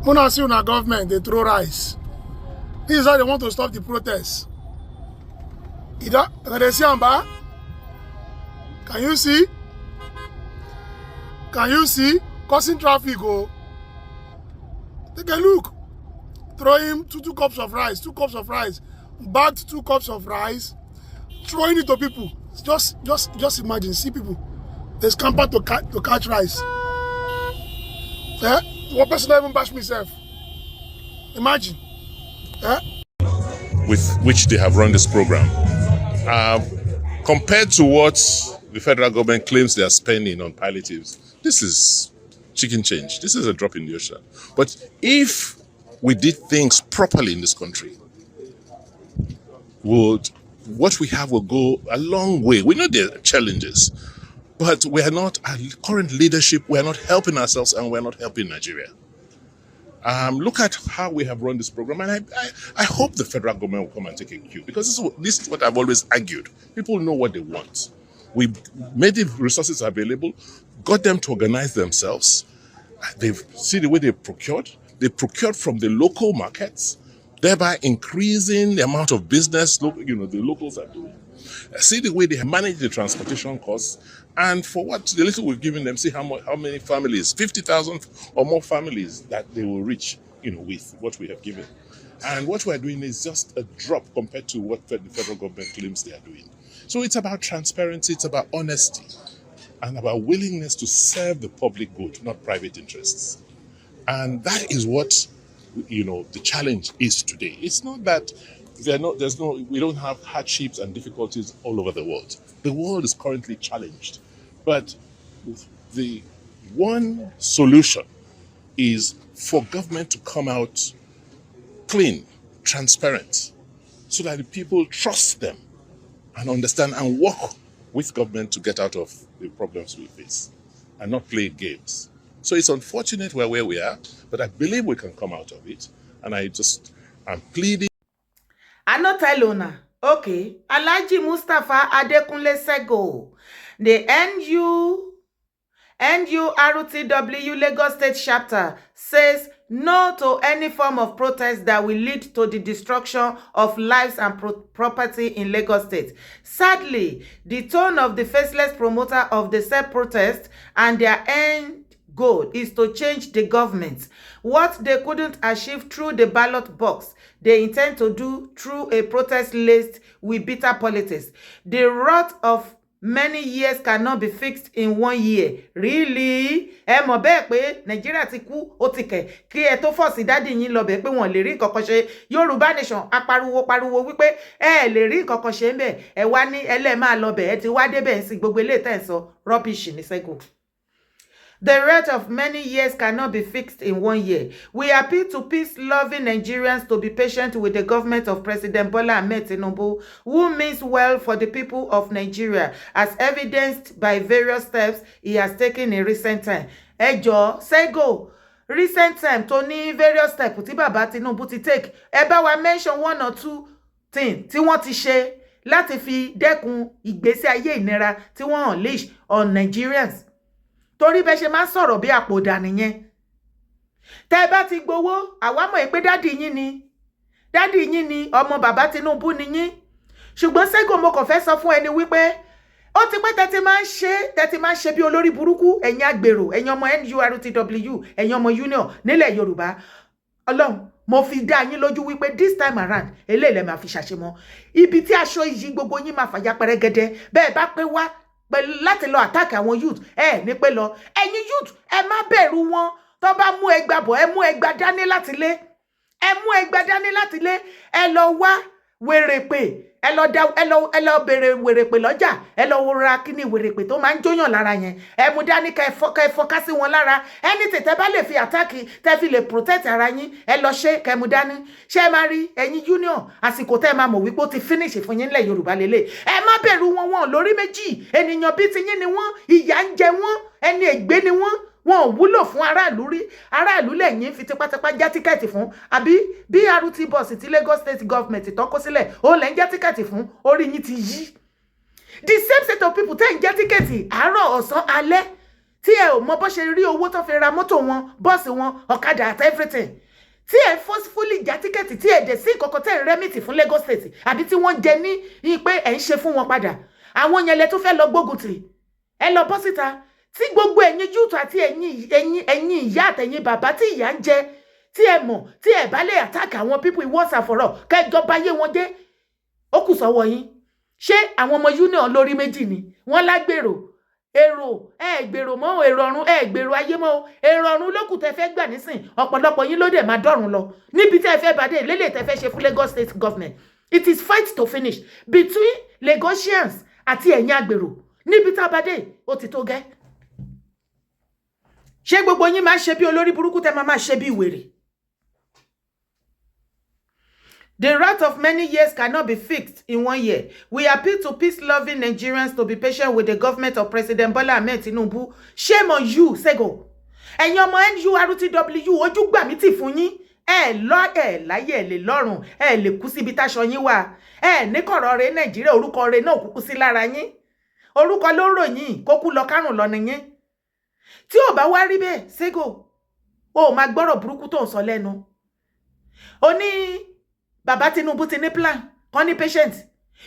Una see una government dey throw rice. This is how they want to stop the protest. You don una dey see am ba? Can you see? Can you see? Causing traffic o. Take a look. Throwing two two cups of rice, two cups of rice, bagged two cups of rice, throwing it to people. Just imagine, see people. They scamper to catch rice. Eh? One person don't even bash me sef. Imagine. Eh? With which they have run this program. Compared to what the federal government claims they are spending on palliatives, this is chicken change. This is a drop in the ocean. But if we did things properly in this country, would what we have will go a long way. We know there are challenges, but we are not, our current leadership, we are not helping ourselves and we are not helping Nigeria. Look at how we have run this program, and I hope the federal government will come and take a cue because this is what I've always argued. People know what they want. We made the resources available, got them to organize themselves. They've see the way they procured. They procured from the local markets, thereby increasing the amount of business the locals are doing. See the way they manage the transportation costs, and for what the little we've given them, see how much, how many families, 50,000 or more families that they will reach with what we have given. And what we're doing is just a drop compared to what the federal government claims they are doing. So it's about transparency, it's about honesty, and about willingness to serve the public good, not private interests. And that is what the challenge is today. It's not that there are no, there's no, we don't have hardships and difficulties all over the world. The world is currently challenged, but the one solution is for government to come out clean, transparent, so that the people trust them and understand and work with government to get out of the problems we face and not play games. So it's unfortunate we're where we are, but I believe we can come out of it. And I'm pleading. I no tell una. Okay, Alhaji Mustapha Adekunle Sego, the NU NURTW Lagos State chapter, says no to any form of protest that will lead to the destruction of lives and property in Lagos State. Sadly, the tone of the faceless promoter of the said protest and their end goal is to change the government. What they couldn't achieve through the ballot box, they intend to do through a protest laced with bitter politics. The rot of many years cannot be fixed in one year. Really? Ẹ mọ̀ bẹ́ẹ̀ pé Nàìjíríà ti kú, ó ti kẹ̀ kí ẹ tó force daddy yín lọ bẹ̀ pé wọ́n lè rí nǹkan kan ṣe. Yorùbá Nation apariwo pariwo wípé ẹ lè rí nǹkan kan ṣe ń bẹ̀. Ẹ wá ní ẹlẹ́ẹ̀ máa lọ bẹ̀, ẹ ti wá débẹ̀ ń sin gbogbo eléyìí tẹ̀ ń sọ rubbish ní sẹ́gun. The rate of many years cannot be fixed in one year. We appeal to peace-loving Nigerians to be patient with the government of President Bola Ahmed Tinubu, who means well for the people of Nigeria, as evidenced by various steps he has taken in recent time. Ẹ jọ̀ọ́, Sego, recent time tó ní various steps tí bàbá Tinubu ti take, ẹ bá wa mention one or two things tí wọ́n ti ṣe láti fi dẹ́kun ìgbésí ayé ìnira tí wọ́n unleash on Nigerians, torí bẹ́ẹ̀ ṣe máa ń sọ̀rọ̀ bí àpòdà nìyẹn. Tẹ́ ẹ bá ti gbowó, àwa mọ̀ pé daddy yín ni, daddy yín ni, ọmọ bàbá Tinubu ni yín. Ṣùgbọ́n Sego, mo kàn fẹ́ sọ fún ẹni wípé ó ti pẹ́ tẹ́tí máa ń ṣe, tẹ́tí máa ń ṣe bí olórí burúkú. Ẹ̀yin agbèrò, ẹ̀yin ọmọ NURTW, ẹ̀yin ọmọ union nílẹ̀ Yorùbá, Ọlọ́run mo fi dá yín lójú wípé this time around, eléyìí lẹ máa fi ṣàṣemọ ibi tí aṣọ yìí gbogbo yín máa fàyà pẹrẹgẹdẹ. Bẹ́ẹ̀ bá pé wá pẹ̀lú láti lọ attack àwọn youth, ẹ ní pé lọ. Ẹ̀yin youth, ẹ má bẹ̀rù wọn. Tó bá mú ẹgbà bọ̀, ẹ mú ẹgbà dání láti lé, ẹ mú ẹgbà dání láti lé. Ẹ lọ wá wèrèpè, ẹ lọ da, ẹ lọ bèrè wèrèpè lọ́jà, ẹ lọ ra kíní wèrèpè tó máa ń jóyàn lára yẹn, ẹ mú dání kẹ fọká sí wọn lára. Ẹni tètè bá lè fi attack, tẹ fi lè protect ara yín, ẹ lọ ṣe, kẹ mú dání. Ṣé ẹ máa rí ẹ̀yin union, àsìkò tẹ́ ẹ máa mọ̀ wípé ó ti finish fún yín nílẹ̀ Yorùbá lélẹ̀. Ẹ má bẹ̀rù wọn, wọn lórí méjì, ènìyàn bíi ti yín ni wọ́n, ìyà ń jẹ wọ́n, ẹni ègbé ni wọ́n, wọn ò wúlò fún aráàlú rí. Aráàlú lẹ́yìn fi tipátipá já ticket fún, àbí BRT bus tí Lagos State government tó kó sílẹ̀, òun lẹ́ ń já ticket fún. Orí yín ti yí. The same set of people tẹ́ ń já ticket àárọ̀, ọ̀sán, alẹ́ tí Tí ẹ ò mọ bó ṣe rí owó tó fi ra mọ́tò wọn, bọ́ọ̀sì wọn, ọ̀kadà àti everything, tí ẹ forcefully já ticket, tí ẹ dẹ̀ sí nǹkankan tẹ́ ẹ̀ remit fún Lagos State àbí tí wọ́n jẹ ní pé ẹ̀ ń ṣe fún wọn padà, àwọn yẹn lẹ tó fẹ́ lọ gbógun tì. Ẹ lọ bọ́ síta tí gbogbo ẹ̀yin youth àti ẹ̀yin ìyá àtẹ̀yin bàbá tí ìyá ń jẹ, tí ẹ mọ̀, tí ẹ bá lè attack àwọn people once and for all, kẹjọ báyé wọn jẹ́, ó kù sọ́wọ́ yín. Ṣé àwọn ọmọ union lórí méjì ni wọ́n lágbèrò èrò? Ẹ gbèrò mọ́ èrò ọ̀run, ẹ gbèrò ayé mọ́. Èrò ọ̀run lókùn tẹ́ fẹ́ gbà nísìn. Ọ̀pọ̀lọpọ̀ yín ló dẹ̀ máa dọ̀run lọ níbi tẹ́ fẹ́ bàdé lélẹ̀ tẹ́ fẹ́ ṣe fún Lagos State government. It is fight to finish between Lagosians àti ẹ̀yin agbèrò. Níbi tá a bá dé, ó ti tó gẹ́. Ṣé gbogbo yín máa ń ṣe bí olórí burúkú, tẹ́ máa ṣe bí wèrè? The wrath of many years cannot be fixed in one year. We appeal to peace-loving Nigerians to be patient with the government of President Bola Ahmed Tinubu. Shame on you, Sego. Ẹ̀yin ọmọ NURTW, ojú gbà mí tì fún yín. Ẹ lọ ẹ láyé, ẹ lè lọ́rùn, ẹ lè kú síbi táṣọ yín wà. Ẹ ní kọ̀rọ̀ rẹ Nàìjíríà, orúkọ rẹ náà kúkú sí lára yín. Orúkọ ló ń ròyìn, kó kú lọ kárùn lọ nìyẹn. Tí ò bá wá rí bẹ́ẹ̀, Sego, o máa gbọ́rọ̀ burúkú tó ń sọ lẹ́nu. O ní bàbá Tinubu ti ní plan kan ní patient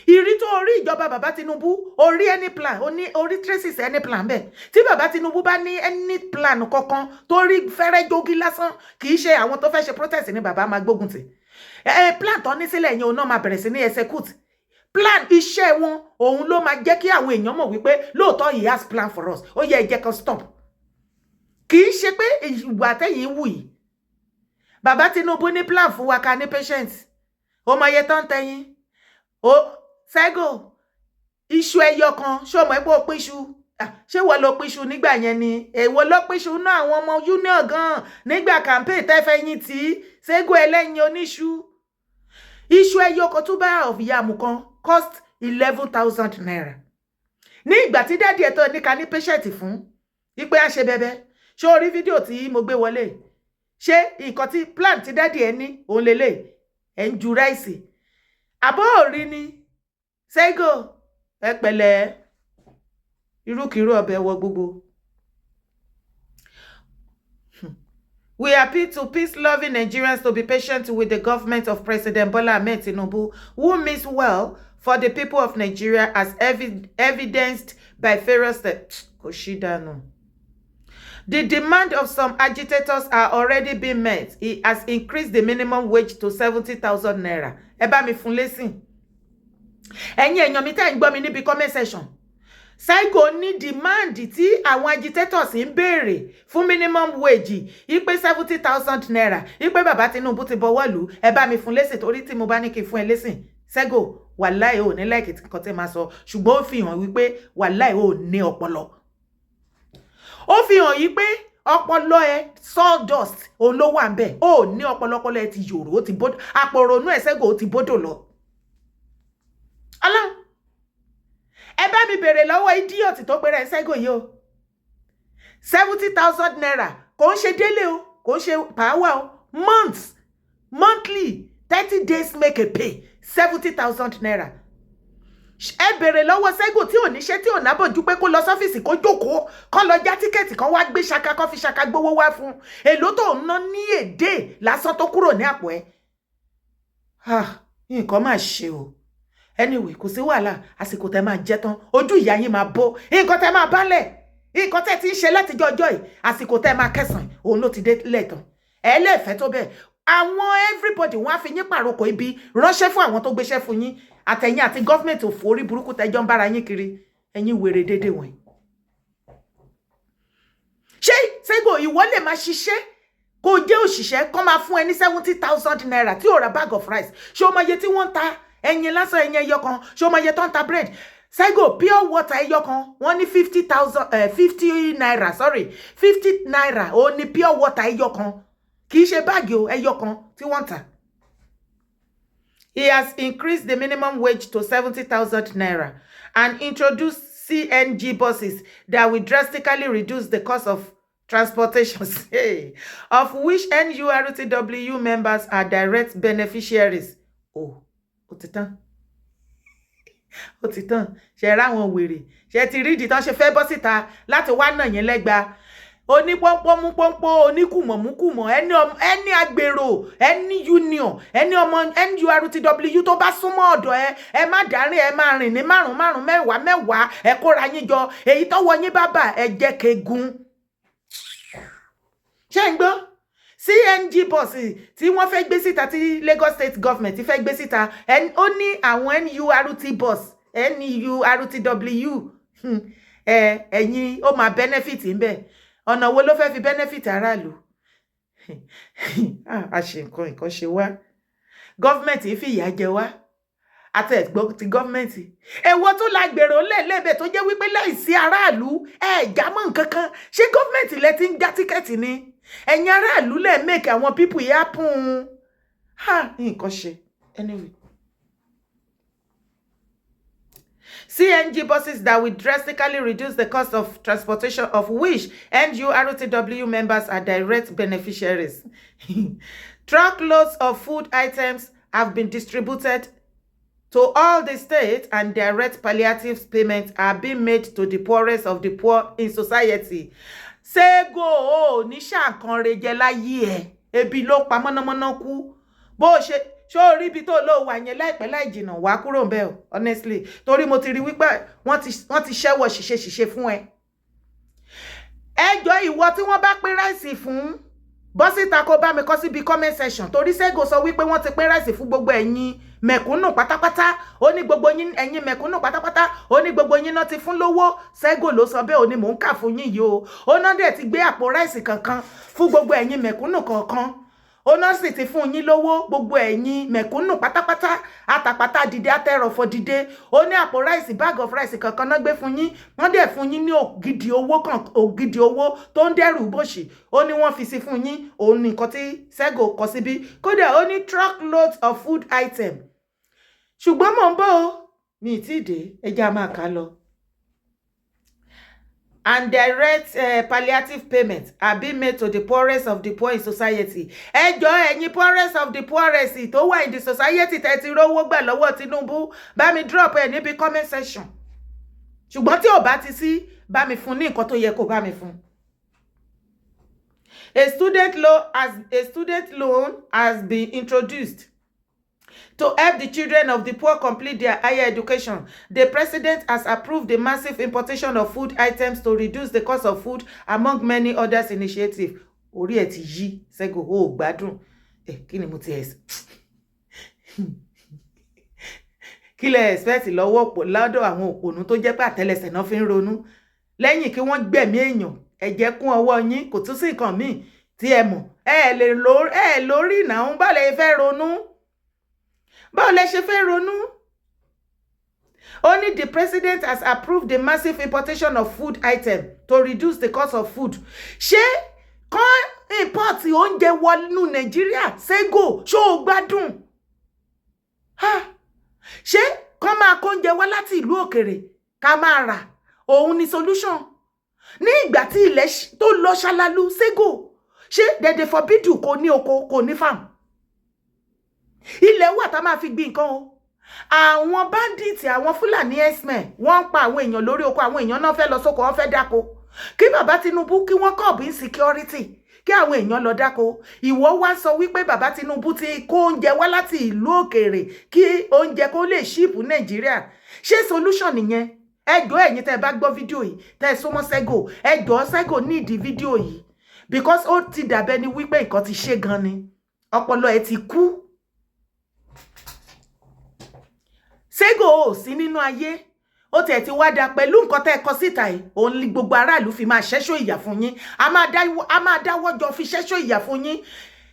ìrí tó orí ìjọba bàbá Tinubu, orí any plan, ó ní orí traces any plan bẹ́ẹ̀. Tí bàbá Tinubu bá ní any plan kankan tó rí fẹ́rẹ́ jógí lásán, kì í ṣe àwọn tó fẹ́ ṣe protest ní bàbá máa gbógun tì. Ẹ plan tó ní sílẹ̀ yẹn, òun náà máa bẹ̀rẹ̀ sí ní execute plan iṣẹ́ wọn. Òun ló máa jẹ́ kí àwọn èèyàn mọ̀ wípé lóòótọ́, he has plan for us. Ó yẹ ẹ jẹ́ kan stop. Kì í ṣe pé ìwà tẹ̀yìn wù yìí. Bàbá Tinubu ní plan fún wa, ká ní patient. Ó mọ iye tó ń tẹyin ó, Sego? Iṣu ẹyọ kan, ṣó mọ̀ pé ó pín iṣu? Ṣé wọ́n ló pín iṣu nígbà yẹn ni? Èwo ló pín iṣu náà, àwọn ọmọ union gan nígbà campaign tẹ́fẹ́ yín tí Sego ẹlẹ́yin oníṣu? Iṣu ẹyọ kan, tuber of yam kan, cost ₦11,000 ní ìgbà tí daddy ẹ̀ tó ní ká ní patient fún wípé á ṣe bẹbẹ. Ṣé o rí fídíò tí mo gbé wọlé? Ṣé nǹkan tí plan tí daddy ẹ̀ ní òun lélẹ̀? Ẹ̀ ń ju rice àbọ̀ òrí ni. Sego, ẹ pẹ̀lẹ́, irúkirú ọbẹ̀ wọ gbogbo. We appeal to peace-loving Nigerians to be patient with the government of President Bola Ahmed Tinubu, who means well for the people of Nigeria as evidenced by various steps. Kò ṣí dànù. The demand of some agitators are already being met. He has increased the minimum wage to 70,000 naira. Ẹ bá mi fún lésìn. Ẹ̀yin èèyàn mi tẹ́ ń gbọ́ mi níbi comment section. Sego ní demand tí àwọn agitators ń béèrè fún minimum wage ipe ₦70,000, ipe bàbá Tinubu ti bọwọ́ lù. Ẹ bá mi fún lésìn, torí tí mo bá ní kí n fún ẹ lésìn, Sego, wàláì ò ní like nǹkan tí máa sọ, ṣùgbọ́n ó fi hàn wípé wàláì ò ní ọpọlọ. Ó fi hàn yí pé ọpọlọ ẹ, sawdust òun ló wà ń bẹ̀. Ó ní ọpọlọpọlọ ẹ ti yòrò, ó ti bódò, àpòrònú ẹ, Sego, ó ti bódò lọ. Ọlọ́run, ẹ bá mi bèrè lọ́wọ́ idiot tó pèrè Sego yìí o. ₦70,000 kò ń ṣe délé o, kò ń ṣe pàáwà o, months, monthly, 30 days make a pay, ₦70,000. Ẹ bèrè lọ́wọ́ Sego tí ò níṣẹ́, tí ò nábọ̀ ju pé kó lọ sọ́fíìsì, kó jókòó, kó lọ já ticket, kó wá gbé ṣaka, kó fi ṣaka gbowó wá fún èló tó ń ná ní èdè lásán tó kúrò ní àpò ẹ. Nǹkan máa ṣe o. Anyway, kò sí wàhálà. Àsìkò tẹ máa jẹ tán, ojú ìyá yín máa bó nǹkan tẹ máa bálẹ̀, nǹkan tẹ ti ń ṣe látijọ́ ọjọ́ yìí. Àsìkò tẹ máa kẹsàn-án òun ló ti dé lẹ́ẹ̀tàn. Ẹ lẹ́ẹ̀fẹ́ tó bẹ́ẹ̀, àwọn everybody wọn á fi yín pàrokò ibi ránṣẹ́ fún àwọn tó gbéṣẹ́ fún yín, àtẹ̀yìn àti government òfò orí burúkú tẹjọ́ ń bára yín kiri, ẹ̀yin wèrè déédéé wọ̀nyí. Ṣé Sego, ìwọ lè máa ṣiṣẹ́, kó jẹ́ òṣìṣẹ́, kó máa fún ẹ ní ₦70,000 tí ò ra bag of rice? Ṣé o mọ iye tí wọ́n ń ta ẹyin lásán, ẹyin ẹyọ kan? Ṣé o mọ iye tó ń ta bread, Sego? Pure water ẹyọ kan, wọ́n ní 50,000, ₦50, sorry, ₦50 ó ní pure water ẹyọ kan. Kì í ṣe báàgì o, ẹyọ kan tí wọ́n ń tà. He has increased the minimum wage to 70,000 naira and introduced CNG buses that will drastically reduce the cost of transportation, hey, of which NURTW members are direct beneficiaries. Oh, ó ti tán. Ó ti tán. Ṣe ráwọn wèrè, ṣe ti rí ìdí tán ṣe fẹ́ bọ́ síta láti wá nà yín lẹ́gba? Onípọ́npọ́ mú pọ́npọ́, oníkùmọ̀ mú kùmọ̀, ẹni agbèrò, ẹni union, ẹni ọmọ NURTW tó bá súnmọ́ ọ̀dọ̀ ẹ, ẹ má dárín, ẹ máa rìn ní márùn márùn, mẹ́wàá mẹ́wàá, ẹ kóra yín jọ. Èyí tọ́wọ́ yín bá bà, ẹ jẹ́ kegun. Ṣé ń gbọ́? CNG bus tí wọ́n fẹ́ gbé síta, tí Lagos State Government fẹ́ gbé síta, ó ní àwọn NURT bus, NURTW, ẹ̀yin ó máa benefit ńbẹ̀. Ọ̀nà wo ló fẹ́ fi benefit aráàlú? A ṣe nǹkan, nǹkan ṣe wá, government fìyà jẹ wá. Àti ẹ̀gbọ́n ti government, èwo tó la gbèrò lẹ́ẹ̀lẹ́bẹ̀ tó jẹ́ wípé láìsí aráàlú ẹ̀ já mọ́ nǹkan kan? Ṣé government lẹ ti ń já ticket ni? Ẹ̀yin aráàlú lẹ̀ make àwọn people yìí happen. Ha, nǹkan ṣe. Anyway. CNG buses that will drastically reduce the cost of transportation, of which NURTW members are direct beneficiaries. Truckloads of food items have been distributed to all the states and direct palliative payments are being made to the poorest of the poor in society. Sego ò ní ṣàǹkan jẹ láyé ẹ, ebi ló pa mọ́nàmọ́ná kú. Bó ṣe ṣó o rí ibi tó lò wà yẹn, láìpẹ́ láì jìnnà wàá kúrò ń bẹ̀ o, honestly, torí mo ti rí wípé wọ́n ti ṣẹ́wọ̀ ṣìṣe ṣìṣe fún ẹ. Ẹjọ́, ìwọ tí wọ́n bá pín rice fún, bọ́ síta kó bá mi kọ síbi comment section, torí Sego sọ wípé wọ́n ti pín rice fún gbogbo ẹ̀yin mẹ̀kúnnù pátápátá. Ó ní gbogbo yín, ẹ̀yin mẹ̀kúnnù pátápátá, ó ní gbogbo yín náà ti fún lówó. Sego ló sọ bẹ́ẹ̀, ó ní mò ń kà fún yín yìí o. Ó náà dẹ̀ ti gbé àpò rice kankan fún gbogbo ẹ̀yin mẹ̀kúnnù kọ̀ọ̀kan, ó náà sì ti fún yín lówó, gbogbo ẹ̀yin mẹ̀kúnnù pátápátá, àtàpátá dìde, àtẹrọ̀fọ̀ dìde. Ó ní àpò rice, bag of rice kankan náà gbé fún yín, wọ́n dẹ̀ fún yín ní ògidì owó kan, ògidì owó tó ń dẹ́rù bòṣì. Ó ní wọ́n fi sí fún yín. Òun ní nǹkan tí Sego kọ síbí. Kódà ó ní truckloads of food item. Ṣùgbọ́n mò ń bọ̀ o, mi ì tí ì dé, ẹ jẹ́ a máa kà á lọ. And direct palliative payments are being made to the poorest of the poor in society. Ẹ jọ̀ọ́, ẹ̀yin poorest of the poorest tó wà in the society, tẹ́ ti rówó gbà lọ́wọ́ Tinubu, bá mi drop ẹ̀ níbi comment section. Ṣùgbọ́n tí ò bá ti sí, bá mi fún ní nǹkan tó yẹ kó bá mi fún. A student loan has been introduced to help the children of the poor complete their higher education. The president has approved the massive importation of food items to reduce the cost of food, among many others initiatives. Orí ẹ̀ ti yí, Sego, ó gbádùn. Ẹ kí ni mo ti ẹ̀ kí lẹ expect lọ́wọ́ lọ́dọ̀ àwọn òpònú tó jẹ́ pé àtẹ́lẹsẹ̀ náà fi ń ronú? Lẹ́yìn kí wọ́n gbẹ̀mí èèyàn, ẹ̀jẹ̀ kún ọwọ́ yín, kò tún sí nǹkan míì tí ẹ mọ̀. Ẹ lè lórí ìnáwó, báwo lẹ fẹ́ ronú? Báwo lẹ ṣe fẹ́ ronú? Only the president has approved the massive importation of food items to reduce the cost of food. Ṣé kán import oúnjẹ wọnú Nàìjíríà? Sego, ṣó o gbádùn? Ṣé kán máa kó oúnjẹ wá láti ìlú òkèrè ká máa rà, òun ni solution ní ìgbà tí ilẹ̀ tó lọ ṣalalu? Sego, ṣé dẹ̀dẹ̀ forbid kò ní oko, kò ní farm? Ilẹ̀ wà tá máa fi gbin nǹkan o. Àwọn bandits, àwọn Fúlàní herdsmen, wọ́n ń pa àwọn èèyàn lórí oko. Àwọn èèyàn náà fẹ́ lọ sóko, wọ́n fẹ́ dáko. Kí bàbá Tinubu kí wọ́n curb insecurity, kí àwọn èèyàn lọ dáko. Ìwọ wá sọ wípé bàbá Tinubu ti kó oúnjẹ wá láti ìlú òkèèrè kí oúnjẹ kó lè cheap Nàìjíríà. Ṣé solution nìyẹn? Ẹ jọ̀ọ́, ẹ̀yin tẹ́ ẹ bá gbọ́ fídíò yìí, tẹ́ ẹ súnmọ́ Sego, ẹ jọ̀ọ́, Sego nídìí fídíò yìí, because ó ti dàbẹ́ ni wípé nǹkan ti ṣe gan ni, ọpọlọ ẹ ti kú. Sego ò sí nínú ayé, ó tiẹ̀ ti wá da pẹ̀lú nǹkan tẹ́ ẹ kọ síta yìí. Òun ni gbogbo aráàlú fi máa ṣẹ́ṣọ́ ìyà fún yín. A máa dáwọ́ jọ fi ṣẹ́ṣọ́ ìyà fún yín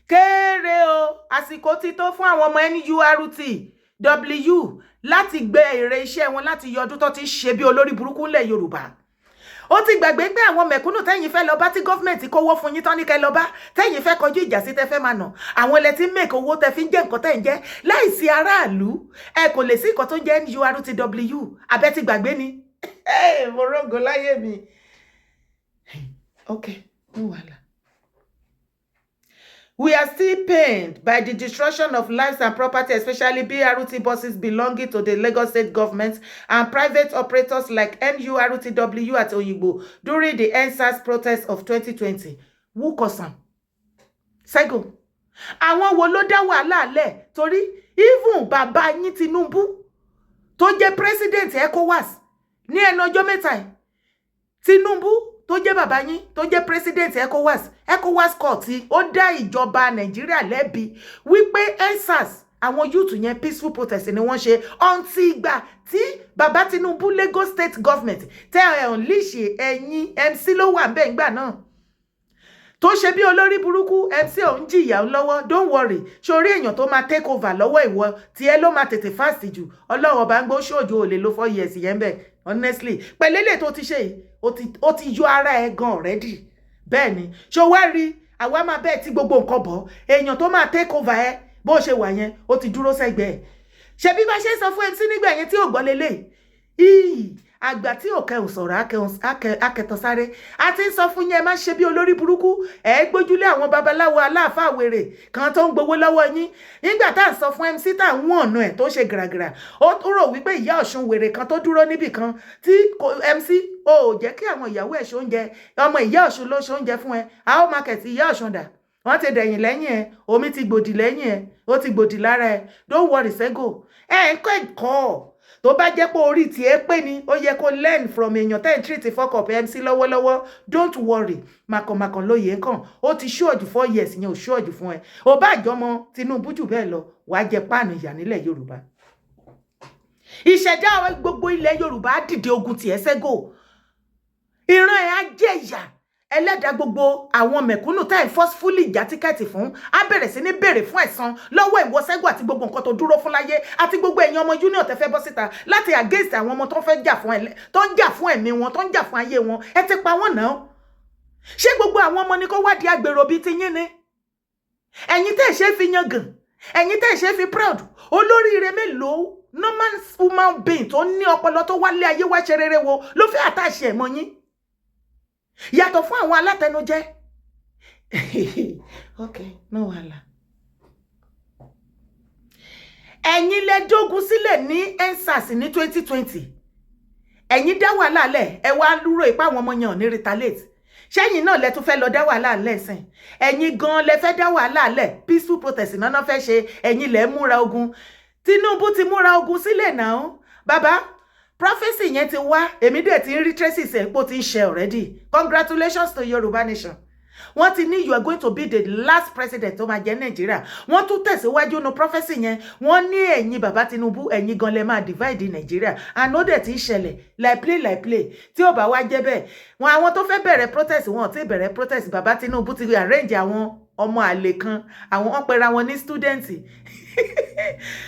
kéré o. Àsìkò ti tó fún àwọn ọmọ NURTW láti gbé èrè iṣẹ́ wọn láti yọ ọdún tó ti ń ṣe bí olórí burúkú ńlẹ̀ Yorùbá. Ó ti gbàgbé pé àwọn mẹ̀kúnnù tẹ́yìn fẹ́ lọ bá, tí government kówó fún yín tán ní kẹ́ lọ bá, tẹ́yìn fẹ́ kọjú ìjà sí, tẹ́ fẹ́ máa nà àwọn ilẹ̀ tí ń make owó tẹ́ fi ń jẹ́ nǹkan tẹ́ ń jẹ́. Láìsí aráàlú, ẹ kò lè sí nǹkan tó ń jẹ́ NURTW. Abẹ́ ti gbàgbé ni. Mo rógo láyé mi. Ok, no wàhálà. We are still pained by the destruction of lives and property, especially BRT buses belonging to the Lagos State government and private operators like NURTW at Oyingbo during the EndSARS protest of 2020. Who cause am? Sego. Àwọn wo ló dá wàhálà lẹ̀? Torí even bàbá yín Tinubu tó jẹ́ president ECOWAS ní ẹnu ọjọ́ mẹ́ta yìí, Tinubu tó jẹ́ bàbá yín tó jẹ́ president ECOWAS, ECOWAS court ó dá ìjọba Nàìjíríà lẹ́bi wípé EndSARS, àwọn youth yẹn, peaceful protest ni wọ́n ṣe, until ìgbà tí bàbá Tinubu, Lagos State government tẹ ẹ̀ unleash. Ẹ̀yìn MC ló wà ńbẹ̀ ńgbà náà tó ṣe bí olórí burúkú. MC òun jìyà ń lọ́wọ́. Don't worry, sórí èèyàn tó máa take over lọ́wọ́ ìwọ tí ẹ ló máa tètè fast jù. Ọlọ́run ọba ń gbó ṣòjò ò lè lo 4 years yẹn bẹ́ẹ̀. Honestly, pẹ̀lú èlé tó ti ṣe yìí, ó ti yọ ara ẹ gan already. Bẹ́ẹ̀ ni. Ṣó wá rí, àwa máa bẹ́ẹ̀ tí gbogbo nǹkan bọ̀. Èèyàn tó máa take over ẹ bó ṣe wà yẹn, ó ti dúró sẹ́gbẹ̀ẹ́. Ṣebí bá ṣe ń sọ fún MC nígbà yẹn tí ò gbọ́ lélẹ̀ iyì, àgbà tí ò kẹhùn sọ̀rọ̀ akẹtọ̀ sáré. A ti ń sọ fún yín, ẹ má ṣe bí olórí burúkú. Ẹ gbójúlé àwọn babaláwo, aláàfáà wèrè kan tó ń gbowó lọ́wọ́ yín. Nígbà tá à ń sọ fún MC, tá à ń wọ̀n ọ̀nà ẹ̀ tó ṣe gàràgàrà, ó rò wípé ìyá Ọ̀ṣun wèrè kan tó dúró níbì kan tí MC ò jẹ́ kí àwọn ìyàwó ẹ̀ ṣoúnjẹ. Ọmọ ìyá Ọ̀ṣun ló ṣoúnjẹ fún ẹ. How market ìyá Ọ̀ṣun dà? Wọ́n ti dẹ̀yìn lẹ́yìn ẹ̀. Omi ti gbòdì lẹ́yìn ẹ̀, ó ti gbòdì lára ẹ̀. Don't worry, Sego, ẹ̀ ń kọ́ ẹ̀kọ́. Tó bá jẹ́ pé orí tiẹ̀ pé ni, ó yẹ kó learn from èèyàn tẹ́ ń treat fuck up MC lọ́wọ́lọ́wọ́. Don't worry, màkànmàkàn lóye kàn. Ó ti ṣúọ̀jù, 4 years yẹn ò ṣúọ̀jù fún ẹ. Ò bá àjọmọ Tinubu jù bẹ́ẹ̀ lọ, wàá jẹ páànù ìyà nílẹ̀ Yorùbá. Ìṣẹ̀dá gbogbo ilẹ̀ Yorùbá á dìde ogun tiẹ̀, Sego. Ìran ẹ̀ á jẹ́ ìyà. Ẹlẹ́dàá gbogbo àwọn mẹ̀kúnnù tá ẹ̀ forcefully já ticket fún á bẹ̀rẹ̀ sí ní béèrè fún ẹ̀san lọ́wọ́ ìwọ Ṣẹ́gun àti gbogbo nǹkan tó dúró fún láyé, àti gbogbo ẹ̀yin ọmọ union tẹ́ fẹ́ bọ́ síta láti against àwọn ọmọ tó ń fẹ́ jà fún ẹ̀, tó ń jà fún ẹ̀mí wọn, tó ń jà fún ayé wọn. Ẹ ti pa wọ́n náà. Ṣé gbogbo àwọn ọmọ ni kó wádìí agbèrò bíi ti yín ni? Ẹ̀yin tẹ́ ẹ̀ ṣe fi yangàn, ẹ̀yin tẹ́ ẹ̀ ṣe fi proud, olóríire mélòó, normal human being tó ní ọpọlọ tó wálé ayé wá ṣe rere wo ló fẹ́ àtàṣe ẹ̀ mọ́ yín, yàtọ̀ fún àwọn alátẹnujẹ? Ok, no wàhálà. Ẹ̀yin lẹ dógun sílẹ̀ ní EndSARS ní 2020. Ẹ̀yin dá wàhálà lẹ̀. Ẹ wá lúrò ipá àwọn ọmọ yẹn ò ní retaliate. Ṣẹ́yìn náà lẹ tún fẹ́ lọ dá wàhálà lẹ̀ sìn? Ẹ̀yin gan lẹ fẹ́ dá wàhálà lẹ̀. Peaceful protest náà fẹ́ ṣe, ẹ̀yin lẹ múra ogun. Tinubu ti múra ogun sílẹ̀ náà. Bàbá, prophecy yẹn ti wá, èmi dẹ̀ ti ń rí traces ẹ̀ pé ó ti ń ṣe already. Congratulations to Yorùbá nation. Wọ́n ti ní you are going to be the last president tó máa jẹ́ Nàìjíríà. Wọ́n tún tẹ̀síwájú nu prophecy yẹn. Wọ́n ní ẹ̀yin bàbá Tinubu, ẹ̀yin gan lẹ máa divide Nàìjíríà, and ó dẹ̀ ti ń ṣẹlẹ̀ like play, like play. Tí ò bá wá jẹ́ bẹ́ẹ̀, wọn àwọn tó fẹ́ bẹ̀rẹ̀ protest, wọn ò tí ì bẹ̀rẹ̀ protest. Bàbá Tinubu ti arrange àwọn ọmọ àlè kan, àwọn wọn pera wọn ní student.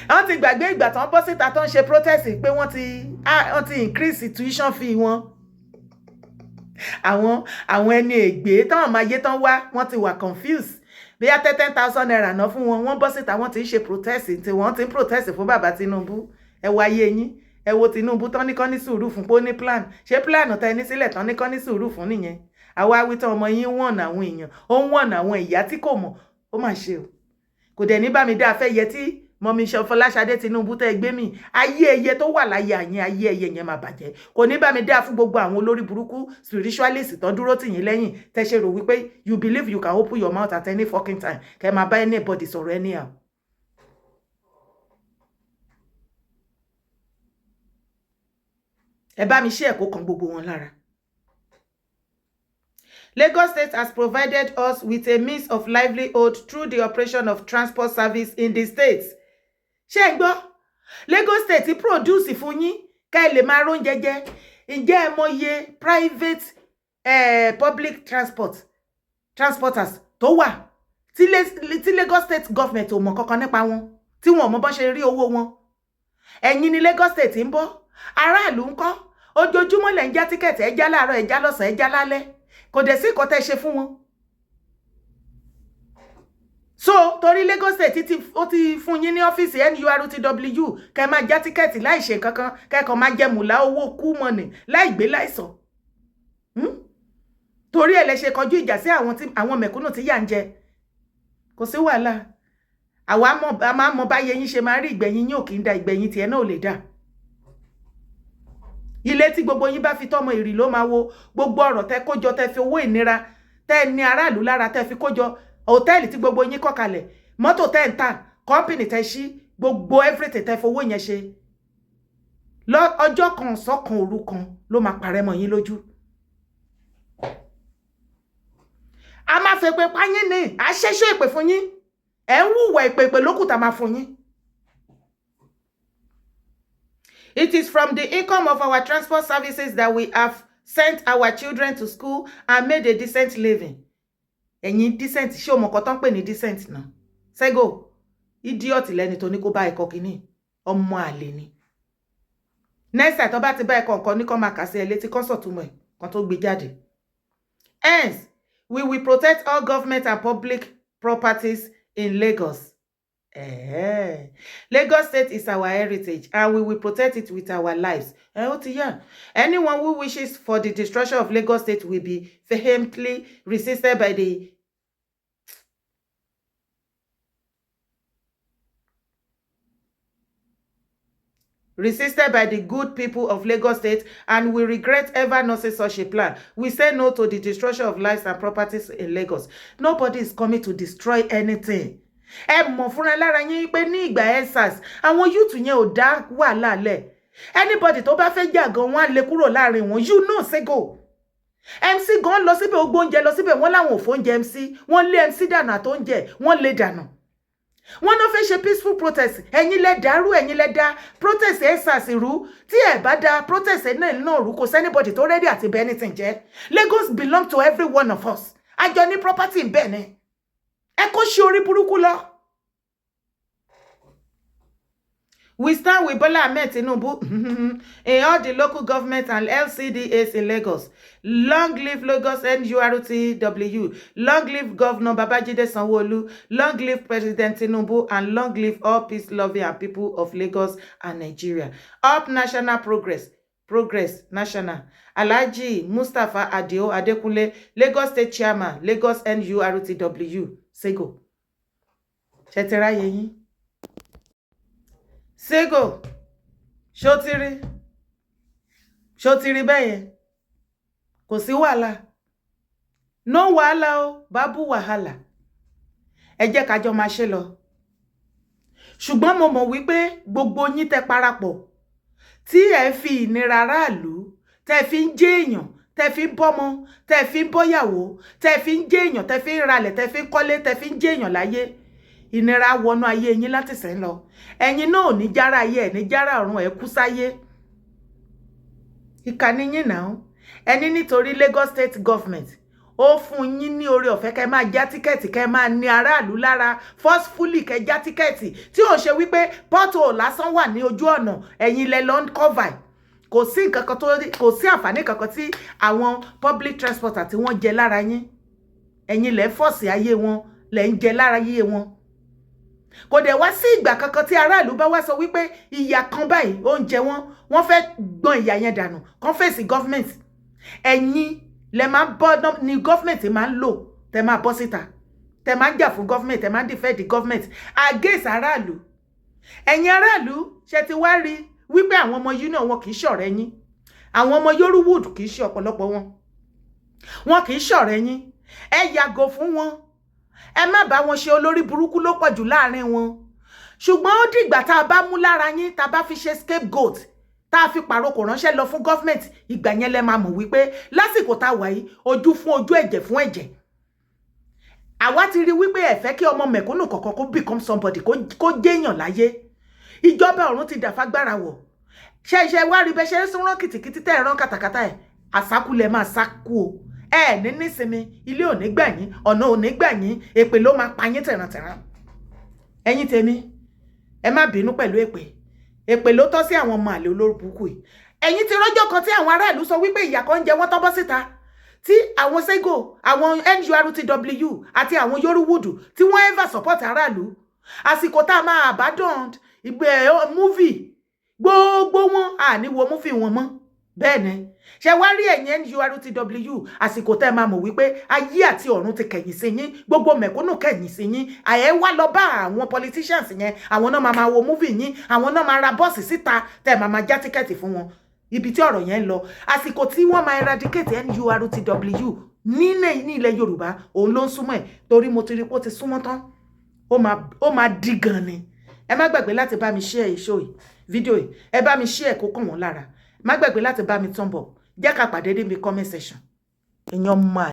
Wọ́n ti gbàgbé ìgbà tó ń bọ́ síta tó ń ṣe protest pé wọ́n ti increase tuition fee wọn. Àwọn ẹni ègbé táwọn máa yé tán wá, wọ́n ti wà confused. Bí i ₦10,000 ná fún wọn, wọ́n bọ́ síta, wọ́n ti ń ṣe protest tí wọ́n ti ń protest fún bàbá Tinubu. Ẹ wo ayé yín. Ẹ wo Tinubu tán ní kán ní sùúrù fún pé ó ní plan. Ṣé plan tẹ ní sílẹ̀ tán ní kán ní sùúrù fún nìyẹn? Àwa wí tán, ọmọ yín wọ̀n àwọn èèyàn, ó ń wọ̀n àwọn ìyá tí kò mọ̀. Ó mà ṣe o. Kò dẹ̀ ní bá mi dá afẹ́ yẹ tí mọ̀mí Fọláṣadé Tinubu tẹ́ gbé mi. Ayé ẹyẹ tó wà láyé àyín, ayé ẹyẹ yẹn máa bàjẹ́. Kò ní bá mi dá fún gbogbo àwọn olórí burúkú spiritualist tó dúró tì yín lẹ́yìn, tẹ́ ṣe rò wípé you believe you can open your mouth at any fucking time, kẹ́ máa bá anybody sọ̀rọ̀ anyhow. Ẹ bá mi ṣe ẹ̀kọ́ kan gbogbo wọn lára. Lagos State has provided us with a means of livelihood through the operation of transport service in the state. Ṣé ẹ gbọ́? Lagos State produce fún yín ká ẹ lè máa róúnjẹ jẹ. Ǹjẹ́ ẹ mọye private public transport transporters tó wà tí Lagos State government ò mọ̀ kankan nípa wọn, tí wọn ò mọ bọ́n ṣe rí owó wọn? Ẹ̀yin ni Lagos State ń bọ́. Aráàlú ń kọ́? Ojoojúmọ́ lẹ̀ ń já ticket. Ẹ já láàárọ̀, ẹ já lọ́sàn-án, ẹ já lálẹ́. Kò dẹ̀ sí nǹkan tẹ́ ṣe fún wọn. So torí Lagos State ti ó ti fún yín ní ọ́fíìsì NURTW kẹ́ máa já ticket láì ṣe kankan, kẹ́kọ̀ọ́ máa jẹ mùlá owó kú mọ̀nì láì gbé láìsọ. Torí ẹ̀ lẹ ṣe kọjú ìjà sí àwọn tí àwọn mẹ̀kúnnù tí yà ń jẹ. Kò sí wàhálà. Àwa mọ̀, a máa mọ báyé yín ṣe máa rí. Ìgbẹ̀yìn yín ò kì í da, ìgbẹ̀yìn tiẹ̀ náà ò lè dà. Ilé tí gbogbo yín bá fi tọ́mọ ìrì ló máa wo. Gbogbo ọ̀rọ̀ tẹ́ kójọ, tẹ́ fi owó ìnira tẹ́ ní aráàlú lára, tẹ́ fi kójọ, hòtẹ́ẹ̀lì tí gbogbo yín kọ́ kalẹ̀, mọ́tò tẹ́ ń tà, company tẹ́ ṣí, gbogbo everything tẹ́ fowó yẹn ṣe lọ, ọjọ́ kan sọ́kan òru kan ló máa parẹ́ mọ́ yín lójú. A máa fèpè pa yín ní àṣẹṣe ìpè fún yín. Ẹ̀ ń hùwà ìpè, ìpè lókùtà máa fún yín. It is from the income of our transport services that we have sent our children to school and made a decent living. Ẹ̀yin decent, ṣé o mọ̀ nǹkan tó ń pè ní decent náà? Sego, idiot lẹ́ni tó ní kó bá ẹ̀kọ́ kínní, ọmọ àlè ni. Next time tó bá ti bá ẹ̀kọ́ nǹkan ní kó máa kà sí ẹ létí, kó sọ̀túnmọ̀ ẹ̀ kan tó gbé jáde. Hence, we will protect all government and public properties in Lagos. Eh. Lagos State is our heritage and we will protect it with our lives. Eh, ó ti yá. Anyone who wishes for the destruction of Lagos State will be vehemently resisted by the good people of Lagos State, and we regret ever nursing such a plan. We say no to the destruction of lives and properties in Lagos. Nobody is coming to destroy anything. Ẹ mọ̀ fúnra lára yín pé ní ìgbà EndSARS, àwọn youth yẹn ò dá wàhálà lẹ̀. Anybody tó bá fẹ́ jà gan, wọ́n á lè kúrò láàrin wọn. You know, Sego. MC gan lọ síbẹ̀, ó gbóúnjẹ lọ síbẹ̀, wọ́n láwọn ò fóúnjẹ MC, wọ́n lé MC dànù, àtóúnjẹ wọ́n lé dànù. Wọ́n náà fẹ́ ṣe peaceful protest, ẹ̀yin lẹ dàrú, ẹ̀yin lẹ dá protest EndSARS rú. Tí ẹ̀ bá dá protest náà rú, kò sí anybody tó ready àti bẹ́ẹ̀ anything jẹ́. Lagos belong to every one of us. Àjọ ní property bẹ́ẹ̀ ni. Ẹ kó ṣe orí burúkú lọ. We stand with Bola Ahmed Tinubu in all the local governments and LCDAs in Lagos. Long live Lagos NURTW. Long live Governor Babajide Sanwo-Olu. Long live President Tinubu, and long live all peace-loving and people of Lagos and Nigeria. Up national progress. Progress National. Alhaji Mustapha Adio Adekunle, Lagos State Chairman, Lagos NURTW. Sego. Ṣé ti ráyè yín? Sego, ṣó ti rí? Ṣó ti rí bẹ́ẹ̀ yẹn? Kò sí wàhálà. No wàhálà o, bábú wàhálà. Ẹ jẹ́ ká jọ máa ṣe lọ. Ṣùgbọ́n mo mọ̀ wípé gbogbo yín tẹ́ parapọ̀ tí ẹ fi ìnira aráàlú, tẹ́ fi ń jẹ́ èèyàn, tẹ́ fi ń bọ́mọ, tẹ́ fi ń bọ́yàwó, tẹ́ fi ń jẹ́ èèyàn, tẹ́ fi ń ralẹ̀, tẹ́ fi ń kọ́lé, tẹ́ fi ń jẹ́ èèyàn láyé, ìnira wọnú ayé yín láti sẹ́ń lọ. Ẹ̀yin náà ò ní jára ayé ẹ̀ ní jára ọ̀run, ẹ̀ kú sáyé. Ìkànnì yín náà ẹni nítorí Lagos State Government ó fún yín ní oore ọ̀fẹ́ kẹ́ máa já ticket, kẹ́ máa ní aráàlú lára forcefully, kẹ́ já ticket tí ò ṣe wípé pothole lásán wà ní ojú ọ̀nà, ẹ̀yin lẹ lọ ń cover. Kò sí nǹkan kan tó, kò sí àǹfààní kankan tí àwọn public transport àti wọ́n jẹ lára yín. Ẹ̀yin lẹ force ayé wọn, lẹ ń jẹ lára yé wọn. Kò dẹ̀ wá sí ìgbà kankan tí aráàlú bá wá sọ wípé ìyà kan báyìí ó ń jẹ wọ́n, wọ́n fẹ́ gbọ́n ìyà yẹn dànù, kàn fèsì government. Ẹ̀yin lẹ máa ń bọ́ ní government máa ń lò, tẹ máa bọ́ síta, tẹ máa ń jà fún government, tẹ máa ń defend the government against aráàlú. Ẹ̀yin aráàlú, ṣe ti wá rí wípé àwọn ọmọ union wọn kì í ṣọ̀rẹ́ yín? Àwọn ọmọ Yorùwood kì í ṣe, ọ̀pọ̀lọpọ̀ wọn, wọn kì í ṣọ̀rẹ́ yín. Ẹ yàgò fún wọn, ẹ má bá wọn ṣe. Olórí burúkú ló pọ̀ jù láàrin wọn. Ṣùgbọ́n ó dìgbà tá a bá mú lára yín, tá a bá fi ṣe scapegoat, tá a fi pàrokò ránṣẹ́ lọ fún government, ìgbà yẹn lẹ máa mọ̀ wípé lásìkò tá a wà yìí, ojú fún ojú, ẹ̀jẹ̀ fún ẹ̀jẹ̀. Àwa ti rí wípé ẹ fẹ́ kí ọmọ mẹ̀kúnnù kọ̀ọ̀kan kó become somebody, kó jẹ́yàn láyé. Ìjọba ọ̀run ti dàfagbára wọ̀. Ṣe iṣẹ́ wá rí bẹ́ẹ̀ ṣe ń rán kìtìkìtì tẹ́ ẹ̀ rán kàtàkàtà ẹ̀, àsákúlẹ̀ máa sákú o. Ẹ ní nísinmi, ilé ò ní gbà yín, ọ̀nà ò ní gbà yín, èpè ló máa pa yín tẹ̀ràntẹ̀ràn. Ẹ̀yin tèmi, ẹ má bínú pẹ̀lú èpè. Èpè ló tọ́ sí àwọn ọmọ àlè olórúkú yìí. Ẹ̀yin ti rọ́jọ́ kan tí àwọn aráàlú sọ wípé ìyà kan ń jẹ wọ́n, tọ́ bọ́ síta, tí àwọn Sego, àwọn NURTW àti àwọn Yorùwùdù tí wọ́n ever support aráàlú? Àsìkò tá a máa abandon ìgbẹ́ movie, gbogbo wọn, àní wo movie wọn mọ́. Bẹ́ẹ̀ ni. Ṣe wá rí ẹ̀yin NURTW, àsìkò tẹ́ ẹ máa mọ̀ wípé ayé àti ọ̀run ti kẹ̀yìn sí yín, gbogbo mẹ̀kúnnù kẹ̀yìn sí yín. Àyẹ̀ wá lọ bá àwọn politicians yẹn, àwọn náà máa máa wo movie yín, àwọn náà máa ra bọ́ọ̀sì síta tẹ́ ẹ máa máa já ticket fún wọn. Ibi tí ọ̀rọ̀ yẹn ń lọ, àsìkò tí wọ́n máa eradicate NURTW ní ilẹ̀ Yorùbá, òun ló ń súnmọ́ ẹ̀, torí mo ti rí pé ó ti súnmọ́ tán, ó máa di gan ni. Ẹ má gbàgbé láti bá mi share show yìí, fídíò yìí. Ẹ bá mi share kó kàn wọ́n lára. Má gbàgbé láti bá mi thumb up. Jẹ́ ká pàdé níbi comment section. Èèyàn máa.